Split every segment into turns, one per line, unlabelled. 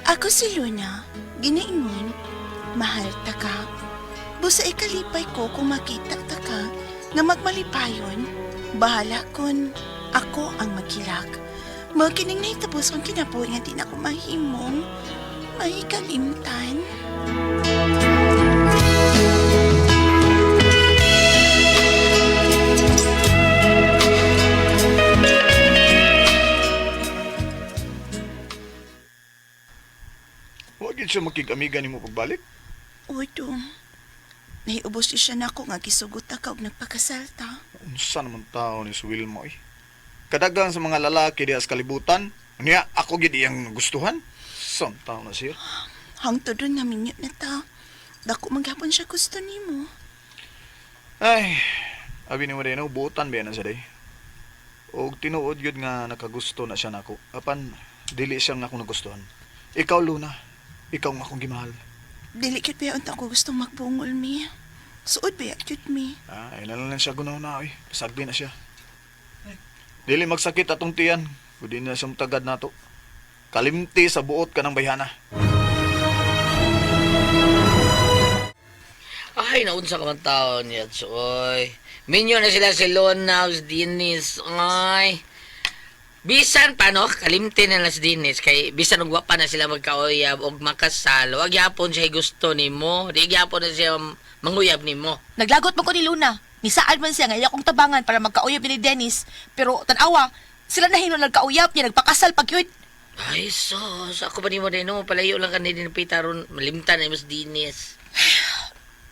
Ako si Luna, ginaingon, mahal ta ka. Busa ikalipay ko kung makita ta ka nga magmalipayon. Bahala kon ako ang maghilak. Mao kining nahitabo sa akong kinabuhi nga di na ko mahimong mahikalimtan.
Wa gid siya makig-amiga nimo pagbalik.
Uy, dong. Nahiubos di siya nako nga gisugot ta ka og nagpakasal ta.
Unsa naman tao ni si Wilma oy. Kadagan sa mga lalaki diha sa kalibutan, niya ako gid iyang gustuhan. Sam tao na siya.
Hangtod ron nga minyo na ta. Dako maghapon siya gusto nimo.
Ay, abi ni mo no, buotan ba na siya day. Og tinuod gyud nga nakagusto na siya nako. Apan dili siya nga akong nagustuhan. Ikaw Luna, ikaw nga akong gimahal.
Dili gyud ba unta ko gustong magbungol mi. Suod ba gyud mi.
Ah, ay na lang siya gunaw na oy. Pasagdi na siya. Dili magsakit atong tiyan. Kundi na siya mutagad nato. Kalimti sa buot ka ng bayhana.
Ay, naunsa ka man taon niya, oy. Minyo na sila si Lona, si Dennis, ay. Bisan pa, no? Kalimti na lang si Dennis. Kay bisan og wa pa na sila magkauyab og makasal. Wag yapon siya gusto nimo. Di gyapon na siya manguyab nimo.
Naglagot man ko ni Luna. Nisaad man siya nga iya kong tabangan para magkauyab ni Dennis. Pero tanawa, sila na hinon nagkauyab niya, nagpakasal pag yun.
Ay, sos. Ako pa nimo din, no? Palayo lang ka ni Dinapita ron. Malimtan na mo si Dennis.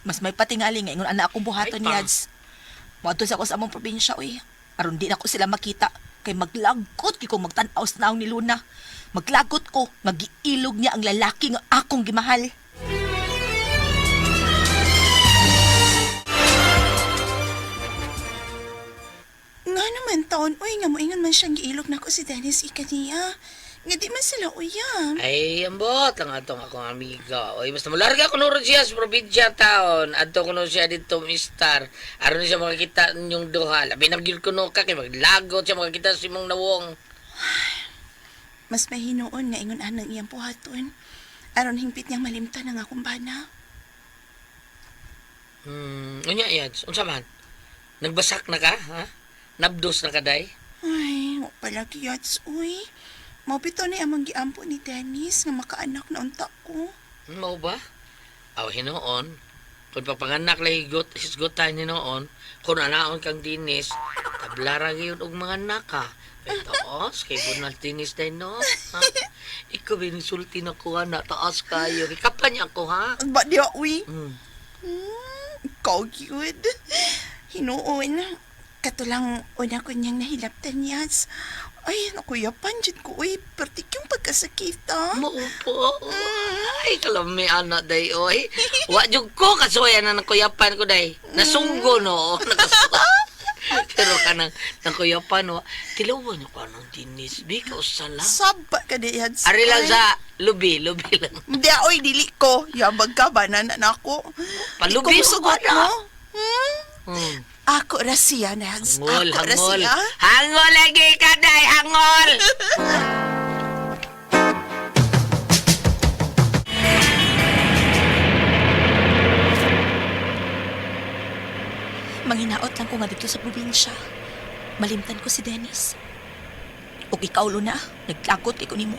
Mas may patingali nga ingon ana akong buhaton
Ay,
ni
pa.
Ads. Moadto sa ako sa among probinsya oy. Aron di na ko sila makita kay maglagot gyud ko magtan-aw sa naong ni Luna. Maglagot ko nga giilog niya ang lalaki nga akong gimahal.
Nga naman taon, uy, nga moingon man siyang giilog nako si Dennis ikaniya. Nga di man sila uyab.
Ay, ambot lang atong akong amiga. Oy, basta mularga ko ron siya sa probinsya taon. Adto ko siya dito, mister. Aron siya makakita ninyong duha. Labi na gyud kuno ka kay maglagot siya makakita sa imong nawong.
Mas mahinuon nga ingon anang iyang buhaton. Aron hingpit niyang malimtan ang akong bana.
Unya yads, unsa man? Nagbasak na ka, ha? Nabdos na ka day?
Ay, wa pala giyats, uy. Mao bitaw ni amang giampo ni Dennis nga makaanak na unta ko.
Mao ba? Aw hinuon. Kung papanganak lang higot, hisgutan hinuon, kung anaon kang dinis, tablara gayon og mga anak ka. Kay taas, kay bunal dinis day no. Ha? Ikaw ba sulti na ko na taas kayo. Kay kapan niya ako ha?
Ba diya, uy? Ikaw gyud. Hinuon. Katulang una ko niyang nahilaptan yas. Ay, nakuyapan jud ko, uy. Pertik yung pagkasakita.
Maupo. Ay, kalami anak day oy. Wa jud ko kasuya na nakuyapan ko day. Nasunggo no. Nakasuwa. Pero kanang nakuyapan wa. Tilawan niyo ko anong dinis. Bi ka usa lang.
Saba ka di yads.
Ari lang
uy.
sa lubi, lubi lang.
Hindi, oy, dili ko. Yabag ka, banana na ako.
Palubi
Ikaw sugot
ko na.
mo. Hmm?
Hmm.
Ako ra siya, Nads.
Hangol,
Ako ra
hangol.
siya.
Hangol lagi ka day, hangol.
Manghinaot lang ko nga dito sa probinsya. Malimtan ko si Dennis. Ug ikaw, Luna, naglagot kay ko nimo.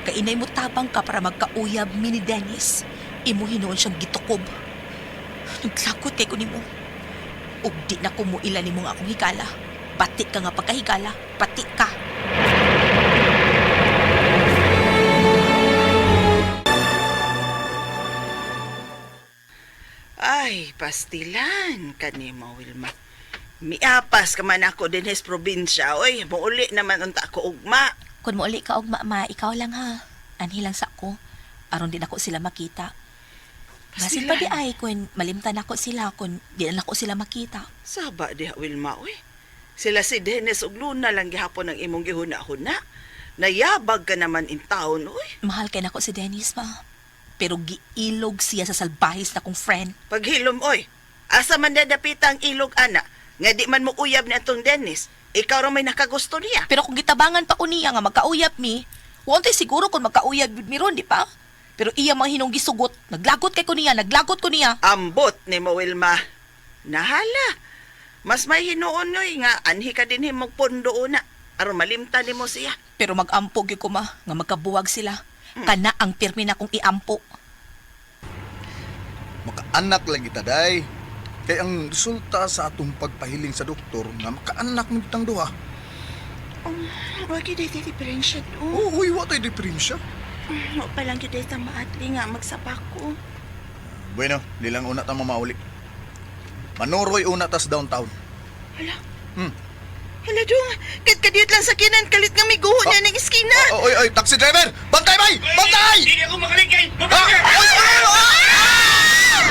Kainay mo tabang ka para magkauyab mi ni Dennis. Imo hinuon siyang gitukob. Naglagot kay ko nimo. Ug di na ko muila nimo nga akong higala. Pati ka nga pagkahigala. Pati ka.
Ay, pastilan kanimo Wilma. Miapas ka man ako dinhis probinsya. Oy, muuli naman unta ko ugma.
Kung muuli ka og mama, ikaw lang ha. Anhi lang sa ko. Aron din ako sila makita. Basin pa di ay kun malimtan ako sila kun di na ako sila makita.
Saba diha Wilma, oy. Sila si Dennis ug Luna lang gihapon ang imong gihuna-huna. Nayabag ka naman in town, oy.
Mahal kay nako si Dennis ma. Pero giilog siya sa salbahis na kong friend.
Paghilom, oy. Asa man dadapita ang ilog ana? Nga di man mo uyab ni atong Dennis. Ikaw ra may nakagusto niya.
Pero kung gitabangan pa ko niya nga magkauyap mi, Wa tay siguro kung magkauyab gyud mi ron, di pa? Pero iya mga hinong gisugot, naglagot kay ko niya, naglagot ko niya.
Ambot ni mo, Wilma. Nahala. Mas may hinuon noy nga anhi ka din himog pondo una. Aron malimtan nimo siya.
Pero magampo gyud ko ma, nga magkabuwag sila. Kana ang pirmi na kong iampo.
Makaanak lang kita, day. Kay ang resulta sa atong pagpahiling sa doktor nga makaanak mo kitang duha.
Wa gyud ay diferensya do.
Oo, uy, wa tay diferensya.
Wa pa lang gyud ay ta maatli nga magsapako.
Bueno, di lang una ta mamauli. Manuroy una tas downtown.
Hala.
Hmm.
Hala dong, kat kadiyot lang sa kinan kalit nga miguho niya ng iskina.
Oh, oy, oy, taxi driver! Bantay, bay! Bantay!
Hindi ako makaligay!
Ah! Oy, oy, oy!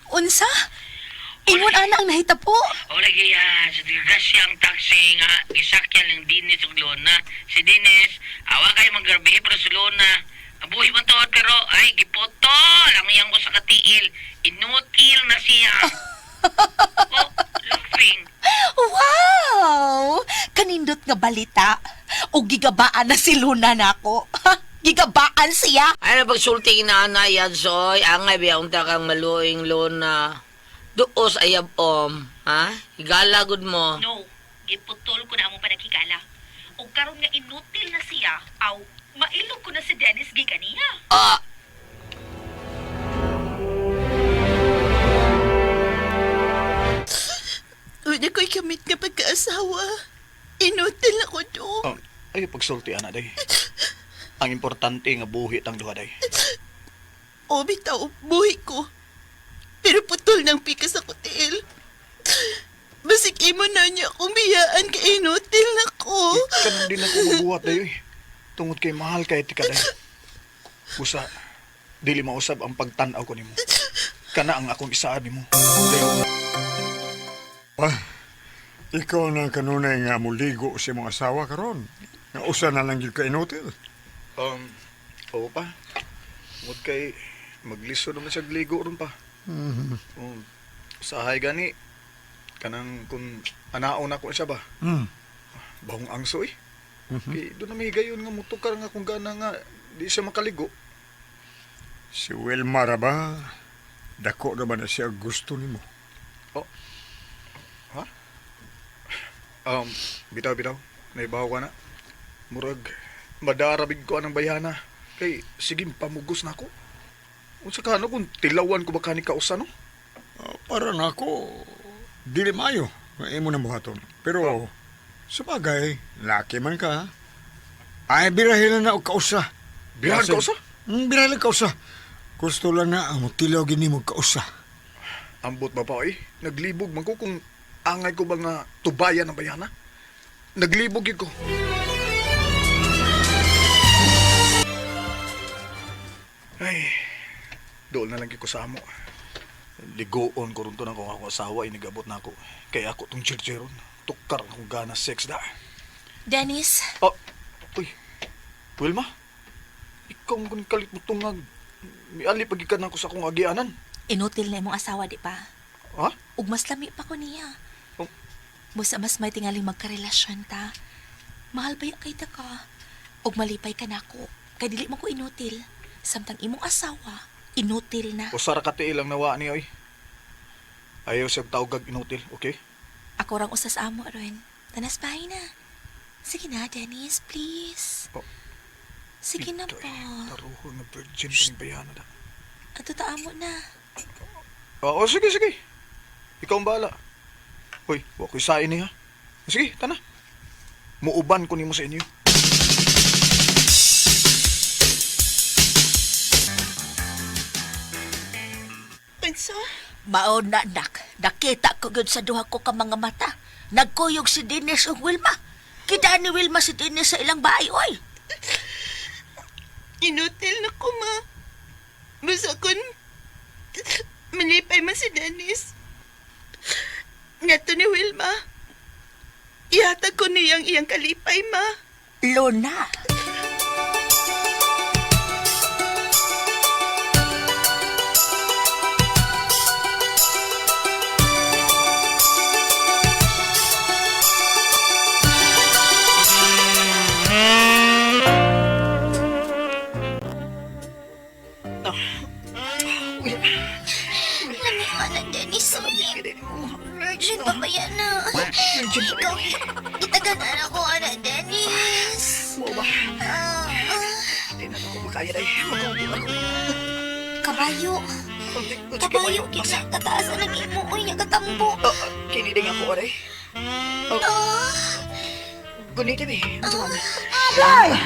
Unsa? Ingon ana ang nahitabo.
O lagi ah, sa disgrasya ang taxi nga gisakyan ng Dinis ug Lona. Si Dinis, awa kayo maggarbihe pero si Lona. Abuhi man tuod pero ay giputol ang iyang usa ka tiil. Inutil na siya. Oh, laughing.
Wow! Kanindot nga balita. O gigabaan na si Luna nako. Gigabaan siya.
Ay, na pagsulti na anay yan, soy. Angay, biya unta kang maluing Lona. Duos ayab om. Ha? Higala gud mo.
No, giputol ko na among panaghigala. O karon nga inutil na siya, aw mailog ko na si Dennis gikan niya.
Ah!
Una ko'y kamit nga pagkaasawa. Inutil ako dong.
Oh, ay, pagsulti, ana, day. Ang importante nga buhi tang duha, day.
O bitaw, buhi ko. Pero putol ng pikas ako tiil. Basig imo na niya akong biyaan kay inutil na ko.
Kanang din ako mabuhat, day, oy. Tungod kay mahal kay tika, day. Busa, dili mausab ang pagtan-aw ko nimo. Kana ang akong isaad nimo. Day,
Ah, ikaw na kanunay nga muligo sa imong asawa karon. Nga usa na lang gyud ka inutil.
Oo pa. Tungod kay magliso naman siya ligo ron pa. Sahay gani kanang kung anaon ako siya ba. Bahong angso eh. Kay doon na may higayon nga motukar nga kung gana nga di siya makaligo.
Si Wilma ra ba? Dako ra ba na siya gusto nimo?
Bitaw bitaw. Naibaw ka na. Murag madarabig ko anang bayana. Kay sige pamugos na ako. Unsa ka ano kung tilawan ko ba kani kausa no?
Ah, para nako dili maayo nga imo na buhaton. Pero sa bagay, laki man ka. Ay birahilan na og kausa.
Birahan
Kasi-
kausa?
Birahilan kausa. Gusto lang na ang motilaw gini mo kausa.
Ambot ba pa eh? Naglibog man ko kung angay ko ba nga tubayan ang bayana? Naglibog yun ko. Ay, dool na lang gyud ko sa amo. Ligoon ko ron to ng kung akong asawa ay nagabot na ako. Kaya ako tong jirjiron. Tukar akong gana sex da.
Dennis,
Oh, uy, Wilma, ikaw ang kuning kalit mo tungag. Miali pagikan ako sa akong agianan.
inutil na imong asawa di pa.
Ha?
Ug mas lami pa ko niya.
Oh.
Busa mas may tingaling magkarelasyon ta. Mahal ba kay ta ka? Ug malipay ka nako. Kay dili mo ko inutil. Samtang imong asawa, inutil na.
Usara ka tiil ang nawa niya, oy. Ayaw siya tawag inutil, okay?
Ako rang usas amo ron. Tanas bahay na. Sige na, Dennis, please.
Oh.
Sige na
Ito,
po.
eh, Taruho nga virgin kung bayana da.
Ato ta amo na.
Oo, sige, sige. Ikaw ang bahala. Hoy, wa ko'y sain niya. Sige, tana. Muuban ko nimo sa inyo.
Unsa?
Mao na nak, nakita ko gyud sa duha ko ka mga mata. Nagkuyog si Dennis ug Wilma. Kita ni Wilma si Dennis sa ilang bahay oy.
Inutil na ko, ma. Basta kun malipay man si Dennis. Nga to ni Wilma. Ihatag ko niyang iyang kalipay, ma.
Lona.
Virgin pa ba yan na?
Virgin pa
Ikaw, gitaganan ako, anak Dennis.
Mo ba?
Ah,
Di na ako makaya day. Magkubo ako.
kabayo. Kabayo, kita kataasan ang imo. Uy, nagatambo.
Oh, kini din ako aray. Oh,
Ah,
gunita mi. Ano man?
ah,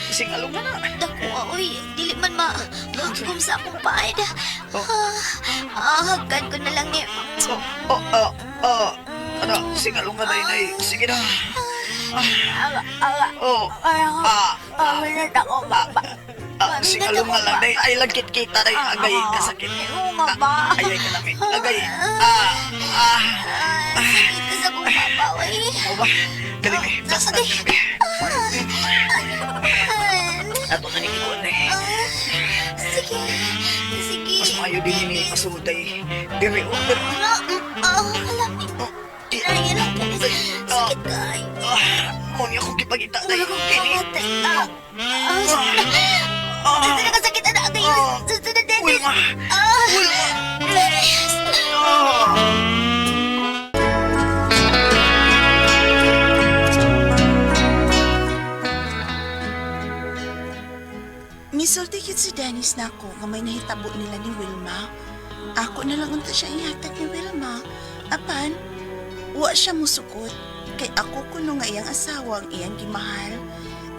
Singalong na na.
dako, uy. Dili man ma. Hagkom sa akong paad.
Oh.
Ah, ah, hagkan ko na lang ni.
Oh, oh, oh, oh. Ano, singalong na day, day. Sige na.
Ah, ah,
Oh,
ah,
ah,
ah, wala na ako, baba.
ah, singalong nga lang day. Ay, lagkit kita day. Agay, kasakit.
Oo nga ba?
Ay, ay, kalami. Agay. Ah, ah.
Ah, sakit na sa akong baba, uy.
O ba? Galing eh. Basta
Agay.
galing eh.
Ah,
Ato na ni Ikuan eh.
ah, sige, sige.
Mas maayo din ni pasuday. Diri o. Pero,
Ah, ah, kalami. Ay, ano, sakit ka. Ay,
ah, mo niya akong gipagita day.
wala akong
Kini.
pamatay. Ah, ah, sakit.
Ah,
Nakasakit na agay.
Ah.
Susunod, Dennis.
Wilma.
Ah,
Wilma.
Dennis.
Ah.
Misulti gyud si Dennis na ako nga may nahitabo nila ni Wilma. Ako na lang unta siya ihatag ni Wilma. Apan, wa siya musukot. Kay ako kuno nga iyang asawa ang iyang gimahal.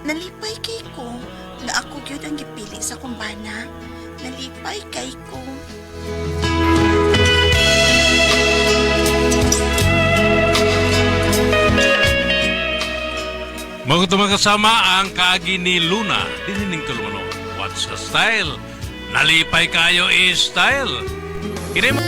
Nalipay kay ko nga ako gyud ang gipili sa kumbana. Nalipay kay ko.
Mga kasama ang kaagi ni Luna, dinining tulumanon. What's the style? Nalipay kayo is style. Kini mo-